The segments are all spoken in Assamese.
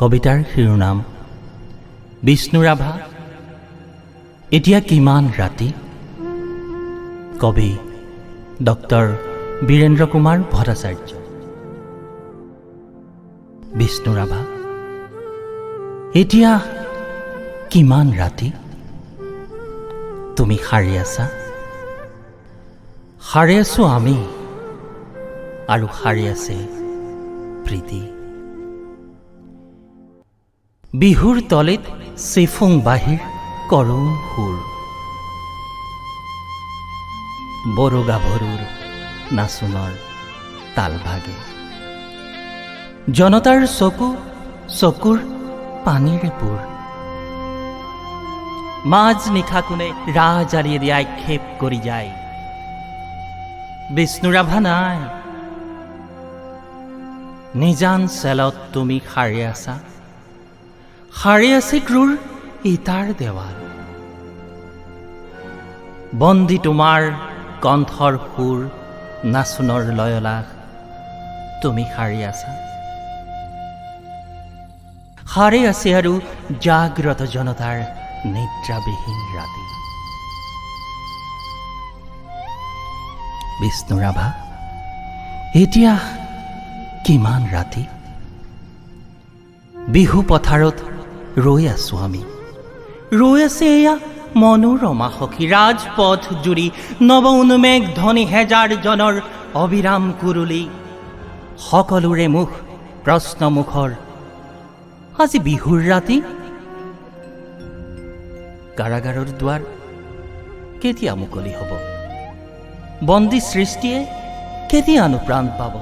কবিতাৰ শিৰোনাম বিষ্ণুৰাভা এতিয়া কিমান ৰাতি। কবি ডক্টৰ বীৰেন্দ্ৰ কুমাৰ ভট্টাচাৰ্য। বিষ্ণুৰাভা এতিয়া কিমান ৰাতি, তুমি সাৰে আছা, সাৰে আছো আমি আৰু সাৰে আছে প্ৰীতি। বিহুৰ তলিত চিফুং বাঁহীৰ কৰুণ সুৰ, বড়ো গাভৰুৰ নাচোনৰ তাল ভাগে, জনতাৰ চকু চকুৰ পানীৰে পূৰ। মাজ নিশা কোনে ৰাজআলিয়েদি আক্ষেপ কৰি যায়, বিষ্ণুৰাভা নাই। নিজান চেলত তুমি সাৰে আছা, সাৰে আছে ক্ৰূৰ ইটাৰ দেৱাল। বন্দী তোমাৰ কণ্ঠৰ সুৰ, নাচোনৰ লয়লাস, তুমি সাৰে আছা, সাৰে আছে আৰু জাগ্ৰত জনতাৰ নিদ্ৰাবিহীন ৰাতি। বিষ্ণুৰাভা এতিয়া কিমান ৰাতি, বিহু পথাৰত ৰৈ আছো আমি, ৰৈ আছে এয়া মনোৰমা সখী। ৰাজপথ জুৰি নৱ উন্মেষ ধ্বনি, হেজাৰ জনৰ অবিৰাম কুৰুলি, সকলোৰে মুখ প্ৰশ্নমুখৰ, আজি বিহুৰ ৰাতি কাৰাগাৰৰ দুৱাৰ কেতিয়া মুকলি হ'ব, বন্দী সৃষ্টিয়ে কেতিয়ানো প্ৰাণ পাব?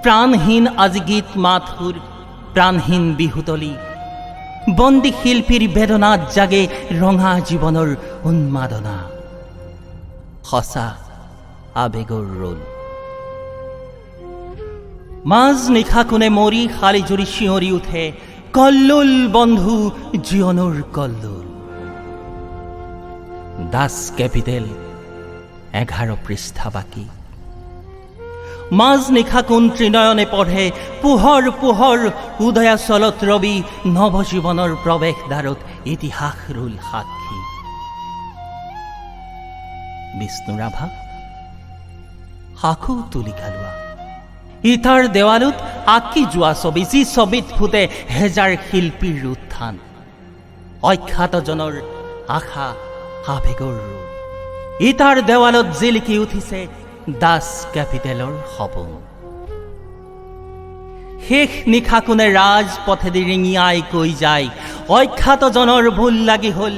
প্ৰাণহীন আজি গীত মাত সুৰ, প্ৰাণহীন বিহুতলী, বন্দী শিল্পীৰ বেদনাত জাগে ৰঙা জীৱনৰ উন্মাদনা, সঁচা আৱেগৰ ৰোল। মাজ নিশা কোনে মৰি শালি জুৰি চিঞৰি উঠে, কল্লোল বন্ধু জীৱনৰ কল্লোল। দাস কেপিটেল 11 পৃষ্ঠা বাকী। মাজ নিশা কোন ত্ৰিনয়নে পঢ়ে, পোহৰ পোহৰ উদয়াচলত ৰবি, নৱজীৱনৰ প্ৰৱেশদ্বাৰত ইতিহাস ৰোল সাক্ষী। বিষ্ণুৰাভা আকৌ তুলিকা লোৱা, ইটাৰ দেৱালত আঁকি যোৱা ছবি, যি ছবিত ফুটে হেজাৰ শিল্পীৰ উত্থান, অখ্যাতজনৰ আশা আৱেগৰ ৰূপ। ইটাৰ দেৱালত জিলিকি উঠিছে দাস কেপিটেলৰ সপোন। শেষ নিশা কোনে ৰাজপথেদি ৰিঙিয়াই কৈ যায়, অখ্যাতজনৰ ভুল লাগি হ'ল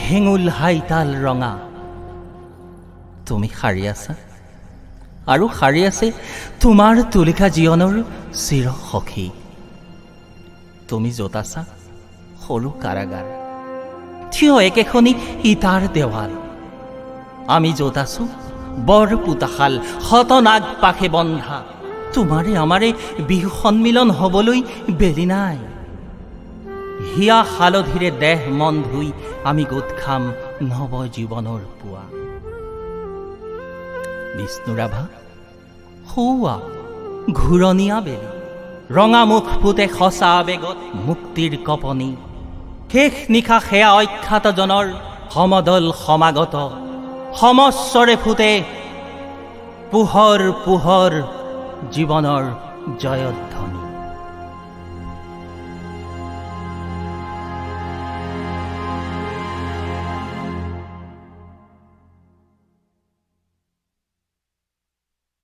হেঙুল হাইতাল ৰঙা। তুমি সাৰে আছা আৰু সাৰে আছে তোমাৰ তুলিকা জীৱনৰ চিৰ সখী। তুমি য'ত আছা সৰু কাৰাগাৰ, থিয় একেখনি ইটাৰ দেৱাল। আমি য'ত আছো বৰ পোতাশাল, শতনাগ পাশে বন্ধা। তোমাৰে আমাৰে বিহু সন্মিলন হ'বলৈ বেলি নাই। হিয়া হালধিৰে দেহ মন ধুই আমি গোট খাম নৱ জীৱনৰ পুৱা। বিষ্ণুৰাভা সৌৱা ঘূৰণীয়া বেলি, ৰঙা মুখ ফুটে সঁচা আৱেগত মুক্তিৰ কঁপনি। শেষ নিশা সেয়া অখ্যাতজনৰ সমদল সমাগত, সমস্বৰে ফুটে পোহৰ পোহৰ জীৱনৰ জয়ধ্বনি।